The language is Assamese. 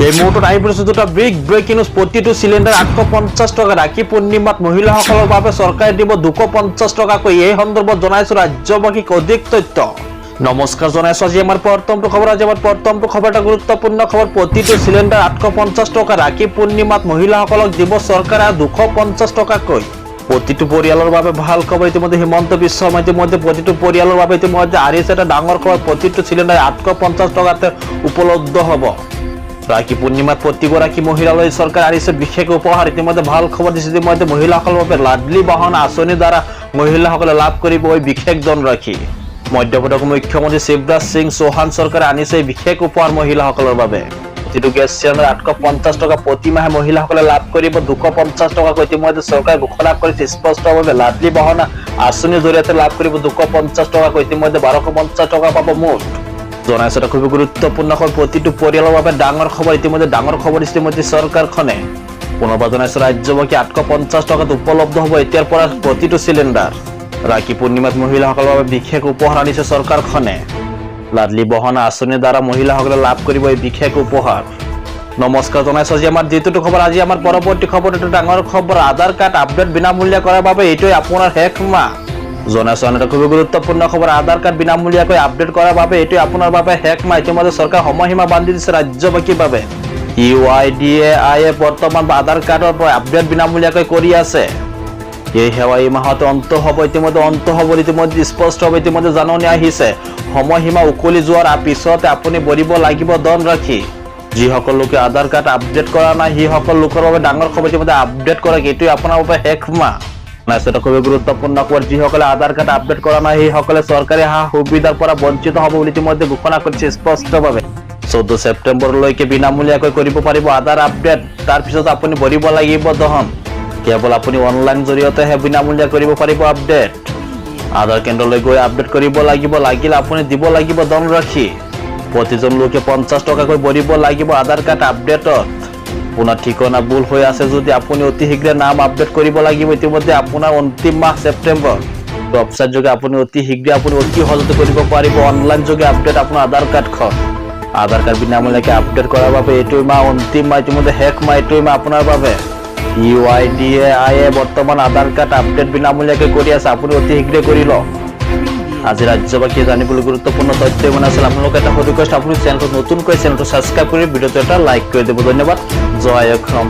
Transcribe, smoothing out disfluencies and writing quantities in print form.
এই মুহূৰ্তত আহি পৰিছে দুটা বিগ ব্ৰেকিং নিউজ। প্ৰতিটো চিলিণ্ডাৰ 850 টকা। ৰাখী পূৰ্ণিমাত মহিলাসকলৰ বাবে চৰকাৰে দিব 250 টকাকৈ। এই সন্দৰ্ভত জনাইছো ৰাজ্যবাসীক অধিক তথ্য। নমস্কাৰ জনাইছো, আজি আমাৰ প্ৰথমটো খবৰ। আজি আমাৰ প্ৰথমটো খবৰ এটা গুৰুত্বপূৰ্ণ খবৰ। প্ৰতিটো চিলিণ্ডাৰ 850 টকা। ৰাখী পূৰ্ণিমাত মহিলাসকলক দিব চৰকাৰে 250 টকাকৈ। প্ৰতিটো পৰিয়ালৰ বাবে ভাল খবৰ। ইতিমধ্যে হিমন্ত বিশ্ব শৰ্মা ইতিমধ্যে প্ৰতিটো পৰিয়ালৰ বাবে ইতিমধ্যে আনিছে এটা ডাঙৰ খবৰ। প্ৰতিটো চিলিণ্ডাৰ 850 টকাতে উপলব্ধ হ'ব। ৰাখী পূৰ্ণিমাত প্ৰতিগৰাকী মহিলালৈ চৰকাৰে আনিছে বিশেষ উপহাৰ। ইতিমধ্যে ভাল খবৰ দিছে। ইতিমধ্যে মহিলাসকলৰ বাবে লাডলি বাহন আঁচনিৰ দ্বাৰা মহিলাসকলে লাভ কৰিব এই বিশেষ ধনৰাশি। মধ্যপ্ৰদেশৰ মুখ্যমন্ত্ৰী শিৱৰাজ সিং চৌহান চৰকাৰে আনিছে এই বিশেষ উপহাৰ মহিলাসকলৰ বাবে। প্ৰতিটো গেছ চিলিণ্ডাৰ 850 টকা। প্ৰতিমাহে মহিলাসকলে লাভ কৰিব 250 টকাকৈ। ইতিমধ্যে চৰকাৰে ঘোষণা কৰিছে স্পষ্টভাৱে, লাডলি বাহন আঁচনিৰ জৰিয়তে লাভ কৰিব 250 টকাকৈ। ইতিমধ্যে 1250 টকা পাব মুঠ। জনাইছে এটা খুবই গুৰুত্বপূৰ্ণ খবৰ, প্ৰতিটো পৰিয়ালৰ বাবে ডাঙৰ খবৰ। ইতিমধ্যে ডাঙৰ খবৰ দিছে ইতিমধ্যে চৰকাৰখনে। পুনৰবাৰ জনাইছে ৰাজ্যবাসী, 850 টকাত উপলব্ধ হ'ব এতিয়াৰ পৰা প্ৰতিটো চিলিণ্ডাৰ। ৰাখী পূৰ্ণিমাত মহিলাসকলৰ বাবে বিশেষ উপহাৰ আনিছে চৰকাৰখনে। লাডলি বহন আঁচনিৰ দ্বাৰা মহিলাসকলে লাভ কৰিব এই বিশেষ উপহাৰ। নমস্কাৰ জনাইছো, আজি আমাৰ দ্বিতীয়টো খবৰ। আজি আমাৰ পৰৱৰ্তী খবৰ এটা ডাঙৰ খবৰ। আধাৰ কাৰ্ড আপডেট বিনামূলীয়া কৰাৰ বাবে এইটোৱে আপোনাৰ শেষ মাহ। জনাইছো আন এটা খুবই গুৰুত্বপূৰ্ণ খবৰ। আধাৰ কাৰ্ড বিনামূলীয়াকৈ আপডেট কৰাৰ বাবে এইটোৱে আপোনাৰ বাবে শেষ মাহ। ইতিমধ্যে চৰকাৰ সময়সীমা বান্ধি দিছে ৰাজ্যবাসীৰ বাবে। ইউআইডিএআই এ বৰ্তমান আধাৰ কাৰ্ডৰ আপডেট বিনামূলীয়াকৈ কৰি আছে। এই সেৱা এই মাহতে অন্ত হ'ব। ইতিমধ্যে অন্ত হ'ব, ইতিমধ্যে স্পষ্ট হ'ব। ইতিমধ্যে জাননী আহিছে। সময়সীমা উকলি যোৱাৰ পিছতে আপুনি ভৰিব লাগিব ধনৰাশি। যিসকল লোকে আধাৰ কাৰ্ড আপডেট কৰা নাই, সেইসকল লোকৰ বাবে ডাঙৰ খবৰ। ইতিমধ্যে আপডেট কৰক, এইটোৱে আপোনাৰ বাবে শেষ মাহ। এটা খুবই গুৰুত্বপূৰ্ণ খবৰ। যিসকলে আধাৰ কাৰ্ড আপডেট কৰা নাই, সেইসকলে চৰকাৰী সা সুবিধাৰ পৰা বঞ্চিত হ'ব বুলি ইতিমধ্যে ঘোষণা কৰিছে স্পষ্টভাৱে। 14 ছেপ্টেম্বৰলৈকে বিনামূলীয়াকৈ কৰিব পাৰিব আধাৰ আপডেট। তাৰপিছত আপুনি ভৰিব লাগিব ধন। কেৱল আপুনি অনলাইন জৰিয়তেহে বিনামূলীয়া কৰিব পাৰিব আপডেট। আধাৰ কেন্দ্ৰলৈ গৈ আপডেট কৰিব লাগিব, লাগিলে আপুনি দিব লাগিব ধনৰাশি। প্ৰতিজন লোকে 50 টকাকৈ ভৰিব লাগিব আধাৰ কাৰ্ড আপডেটত। আপোনাৰ ঠিকনা ভুল হৈ আছে যদি আপুনি অতি শীঘ্ৰে নাম আপডেট কৰিব লাগিব। ইতিমধ্যে আপোনাৰ অন্তিম মাহ ছেপ্টেম্বৰ। ৱেবছাইট যোগে আপুনি অতি শীঘ্ৰে, আপুনি অতি সহজতে কৰিব পাৰিব অনলাইন যোগে আপডেট আপোনাৰ আধাৰ কাৰ্ডখন। আধাৰ কাৰ্ড বিনামূলীয়াকৈ আপডেট কৰাৰ বাবে এইটো মাহ অন্তিম মাহ। ইতিমধ্যে শেষ মাহ এইটো মাহ আপোনাৰ বাবে। ইউআইডিএআই এ বৰ্তমান আধাৰ কাৰ্ড আপডেট বিনামূলীয়াকৈ কৰি আছে। আপুনি অতি শীঘ্ৰে কৰি লওক। আজি ৰাজ্যবাসীয়ে জানিবলৈ গুৰুত্বপূৰ্ণ তথ্য ইমান আছিল। আপোনালোকে এটা সৰু ৰিকুৱেষ্ট, আপুনি চেনেলটো নতুনকৈ চেনেলটো ছাবস্ক্ৰাইব কৰি ভিডিঅ'টো এটা লাইক কৰি দিব। ধন্যবাদ। জয় অসম।